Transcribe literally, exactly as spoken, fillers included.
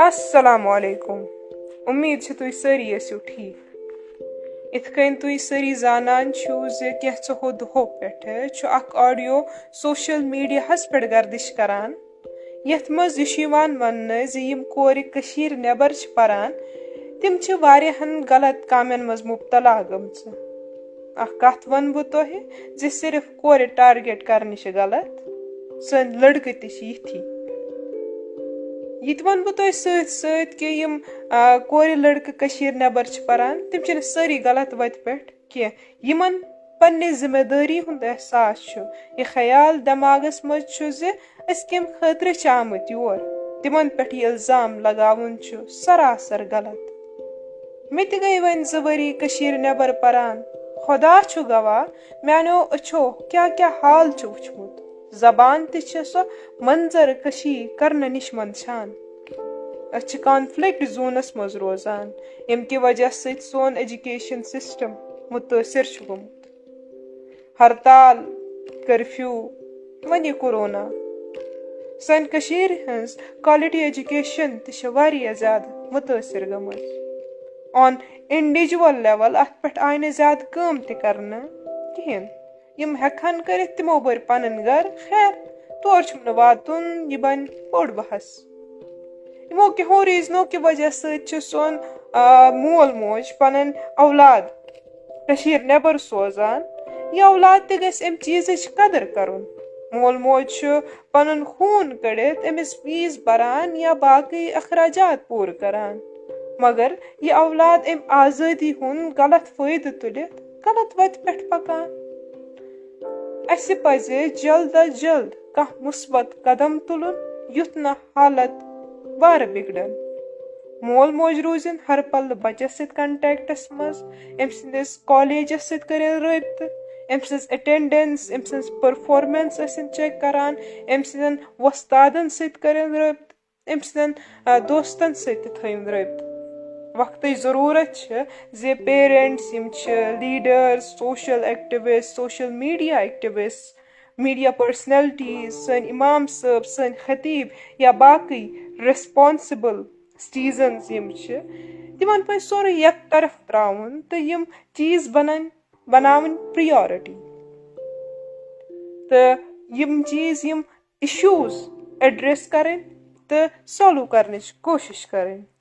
السلام علیکم۔ امید چھِ تُہۍ سٲری ٲسِو ٹھیٖک۔ یِتھ کٔنۍ تُہۍ سٲری زانان چھِو زِ کینٛژھو دۄہو پٮ۪ٹھٕ چھُ اکھ آڈیو سوشل میڈیاہَس پٮ۪ٹھ گردش کران، یَتھ منٛز یہِ چھُ یِوان وننہٕ زِ یِم کورِ کٔشیٖرِ نٮ۪بر چھِ پران، تِم چھِ واریاہن غلط کامٮ۪ن منٛز مبتلا گٔمژٕ۔ اکھ کتھ ونہٕ بہٕ تۄہہِ زِ صرف کورِ ٹارگیٹ کرنہِ چھِ غلط، سٲنۍ لڑکہٕ تہِ چھِ یِتھی۔ یہِ تہِ ونہٕ بہٕ تۄہہِ سۭتۍ سۭتۍ کہِ یِم، آ، کورِ لڑکہٕ کٔشیٖرِ نٮ۪بر چھِ پران، تِم چھِنہٕ سٲری غلط وتہِ پٮ۪ٹھ کینٛہہ۔ یِمن پننہِ ذمہ دٲری ہُنٛد احساس چھُ، یہِ خیال دٮ۪ماغس منٛز چھُ زِ أسۍ کَمہِ خٲطرٕ چھِ آمٕتۍ یور، تِمن پٮ۪ٹھ یہِ الزام لگاوُن چھُ سراسر غلط۔ مےٚ تہِ گٔے وۄنۍ زٕ ؤری کٔشیٖرِ نٮ۪بر پران۔ خۄدا چھُ گواہ، میانیو أچھو کیٛاہ کیٛاہ حال چھُ وُچھمُت۔ زبان تہِ چھِ سۄ منظر کشی کرنہٕ نِش منٛدچھان۔ أسۍ چھِ کانفلکٹ زونس منٛز روزان، ییٚمہِ کہِ وجہ سۭتۍ سون ایجوکیشن سسٹم مُتٲثر چھُ گوٚمُت۔ ہرتال، کرفیو، وۄنۍ یہِ کورونا۔ سانہِ کٔشیٖرِ ہٕنٛز quality education تہِ چھِ واریاہ زیادٕ مُتٲثر گٔمٕژ۔ On individual level اَتھ پٮ۪ٹھ آیہِ نہٕ زیادٕ کٲم تہِ کرنہٕ کِہیٖنۍ۔ یِم ہٮ۪کہٕ ہن کٔرِتھ، تِمو بٔرۍ پنٕنۍ گرٕ۔ خیر، تور چھُم نہٕ واتُن، یہِ بنہِ بوٚڑ بحث۔ یِمو کینٛہو ریٖزنو کہِ وجہ سۭتۍ چھُ سون، آ، مول موج پنٕنۍ اولاد کٔشیٖرِ نٮ۪بر سوزان۔ یہِ اولاد تہِ گژھِ اَمہِ چیٖزٕچ قدر کرُن۔ مول موج چھُ پنُن خوٗن کٔڑِتھ أمِس فیٖس بران یا باقٕے اخراجات پوٗرٕ کران، مگر یہِ اولاد اَمہِ آزٲدی ہُنٛد غلط فٲیدٕ تُلِتھ غلط وتہِ پٮ۪ٹھ پکان۔ اسہِ پزِ جلد از جلد کانٛہہ مثبت قدم تُلُن، یُتھ نہٕ حالت وارٕ بگڑن۔ مول موج روٗزِن ہر پلہٕ بچس سۭتۍ کنٹیکٹس منٛز، أمۍ سٕنٛدِس کالجس سۭتۍ کٔرِن رٲبطہٕ، أمۍ سٕنٛز اٹینڈنس، أمۍ سٕنٛز پرفارمنس ٲسِن چیک کران، أمۍ سٕنٛدٮ۪ن وۄستادن سۭتۍ کٔرِن رٲبطہٕ، أمۍ سٕنٛدٮ۪ن، آ، دوستن سۭتۍ تہِ تھٲیِن رٲبطہٕ۔ وقتٕچ ضروٗرت چھِ زِ پیرنٹس، یِم چھِ leaders, social activist, social media activist, media personalities, سٲنۍ امام صٲب، سٲنۍ خطیب یا باقٕے ریسپانسبل سٹیزنز یِم چھِ، تِمن پزِ سورُے یک طرف تراوُن تہٕ یِم چیٖز بنن، بناوٕنۍ پریورٹی تہٕ یِم چیٖز، یِم ایشوز ایڈریس کرٕنۍ تہٕ سالو کرنٕچ کوٗشش کرٕنۍ۔